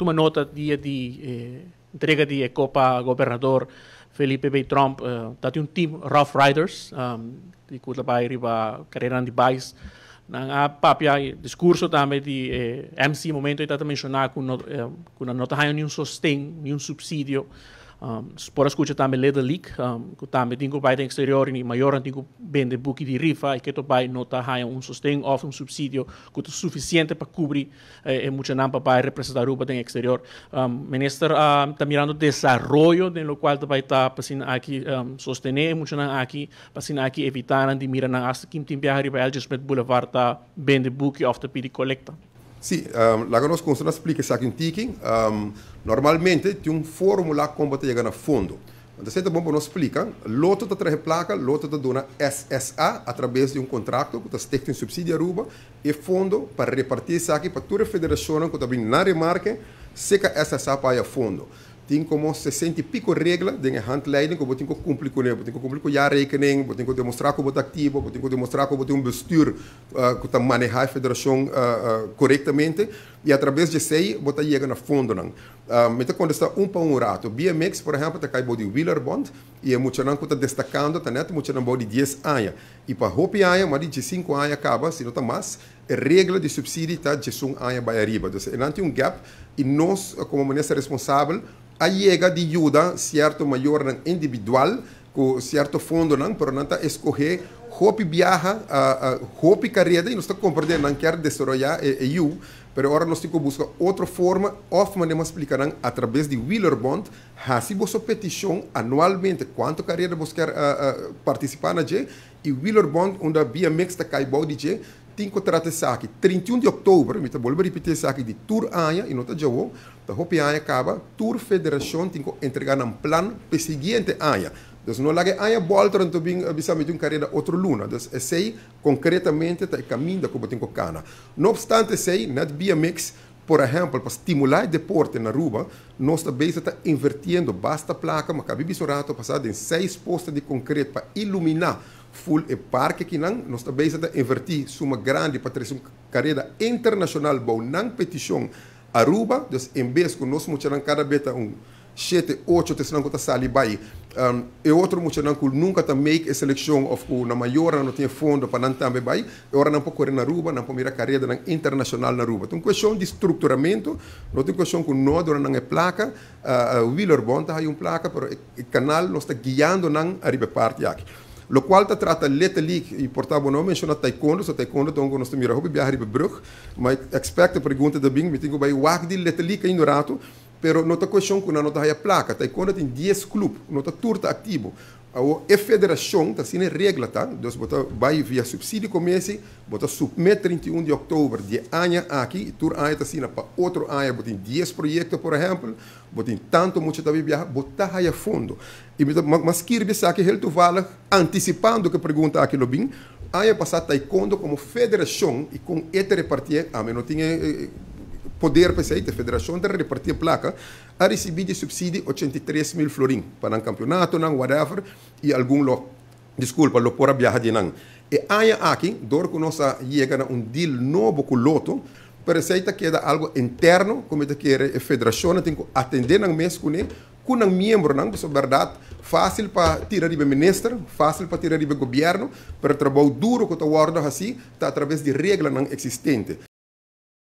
Tuma nota dia di entrega di Copa Gobernador Felipe B. Tromp, dat un team Rough Riders, di cu ta bay riba carera di bikes. Nan a papia discurso tambe di MC momento ta menciona cu no ta ningun sosten, ningun subsidio. Por scucha tambe Little League, cu tambe tin cu bay exterior y mayor tin cu bende buki di rifa y cu ta bay no ta un sosten of un subsidio cu ta suficiente pa cubri muchanan pa bay representa Aruba den exterior. Minister ta mirando desaroyo den locual ta bay ta pa aki sostene muchanan aki, pa aki evita di mira nan hasta cu tin biaha riba L.J. Smith Boulevard ta bende buki of ta pidi colecta. Si, laga nos cuminsa splica esaki un tiki. Normalmente tin un formula con ta yega na fondo. Anto, ta bon pa nos splica. Lotto ta trece placa, Lotto ta duna SSA atraves di un contrato cu ta Stichting Subsidie Aruba e fondo pa reparti esaki pa tur federacion cu tambe na remarke, serca SSA pa fondo. Tin como 60 y pico regla di handleiding cu bo tin cu cumpli cu ne, bo tin cu cumpli cu jaarrekening, bo tin cu demostra cu bo ta activo, bo tin cu demostra cu bo tin un bestuur cu ta maneha e federacion corectamente y atraves di esey bo ta yega na fondo nan. Mi ta contesta un pa un rato. BMX, por ehempel, ta cay di Wielerbond y e muchanan cu ta destacando, ta net muchanan di 10 aña. Y pa hopi aña, mas di 5 aña caba, si no ta mas, e regla di subsidio ta 11 aña bay ariba. Anto, tin un gap y nos, como minister responsabel, a yega di yuda cierto mayor individual cu cierto fondo nan, pero nan ta scoge hopi biaha, hopi carera y nos ta comprende nan kier desaroya e yiu, pero ora nos tin cu busca otro forma of manera splica nan atraves di Wielerbond, haci bo peticion anualmente cuanto carera bo kier participa na dje y Wielerbond unda BMX ta cay bou di dje tin cu trata esaki 31 di october. Mi ta bolbe ripiti esaki, di tur aña y no ta djawe, ta hopi aña caba, tur federacion tin cu entrega un plan pa e siguiente aña. Dus no laga aña bolter anto bin bisa mi un carera otro luna. Dus esey concretamente ta e caminda cu tin cu cana. No obstante esey, net BMX, por ehempel, pa stimula e deporte na Aruba, nos tambe ta invirtiendo basta placa, mas caba un rato pasa den seis poste di concreto pa ilumina full e parke aki nan, nos tambe ta inverti suma grandi pa trece un carera internacional, bou nan peticion Aruba, dus en bes cu nos muchanan cada bes un 7, 8 tesnan cu ta sali bay. E otro muchanan cu nunca ta make e seleccion of cu na mayor no tin fondo pa nan tambe bay, e ora nan por core na Aruba, nan por mira carera nan internacional na Aruba. Anto, cuestion di structuramento, no tin cuestion cu no duna nan e placa, Wielerbond ta un placa, pero e canal nos ta guiando nan ariba parti aki. Locual ta trata Little League, y por tanto no menciona taekwondo, so taekwondo anto nos mira hopi biaha riba brug, mas expect e pregunta ta bin, mi tin cu bay wak di Little League ainda rato, pero no ta cuestion cu no ta haya placa. Taekwondo tin 10 club, no ta tur ta activo. E federacion ta asina regla ta, dus bo ta bay via subsidio commissie, bo ta submit 31 di october di aña aki, tur aña ta asina, pa otro aña, bo tin 10 proyecto, por ehempel, bo tin tanto mucha ta biaha, bo ta haya fondo. Y mas skirbi esaki heel toevallig, anticipando cu e pregunta aki lo bin, aña pasa taekwondo como federacion y cu e ta reparti, ami no tin poder pa esey, e federacion ta reparti placa, a ricibi di subsidio 83 mil florin pa un campeonato, nan, whatever, y algun lo, disculpa, lo por a biaha di nan. E aña aki, door cu nos a yega na un deal nobo cu Lotto, pero esey ta keda algo interno, como ta kere e federacion tin cu atende nan mes cu ne, cu nan miembro nan, e berdad, facil pa tira riba minister, facil pa tira riba gobierno, pero trabou duro cu ta wordo haci, ta atraves di regla nan existente.